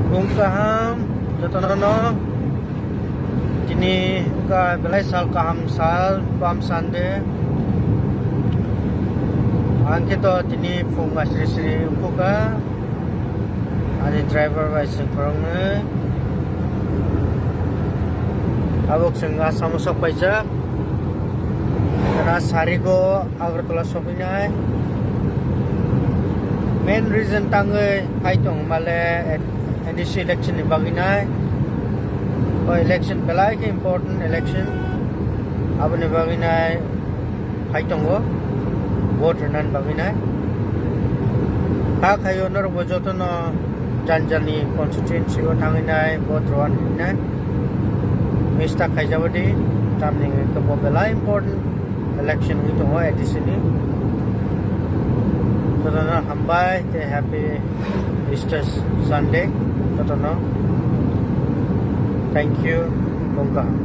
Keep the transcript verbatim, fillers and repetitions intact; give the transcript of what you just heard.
Phung kaham jotono. Tini wngkha belai sal kaham sal, Palm Sunday. Ang khe to tini phung asri sri wngkha. Ani driver bai chwng khoroknwi. Abo chwng Assam o sok paijak. Jora sarigo Agartala sokphainai. Main reason tangwi phai tong male A D C election ni bagwi nai. O election belai khe important election. Aboni bagwi nai phai tongo vote rwnani bagwi nai. Kha khaio norokbo jotono jani jani constituency o thangwi nai vote rwani hinwi nai. Miss ta khaijabadi tamni hwnkhe bo belai important election wngwi tongo A D C ni. Jotono hambai tei happy Easter Sunday jotono. Thank you. Phung kaham.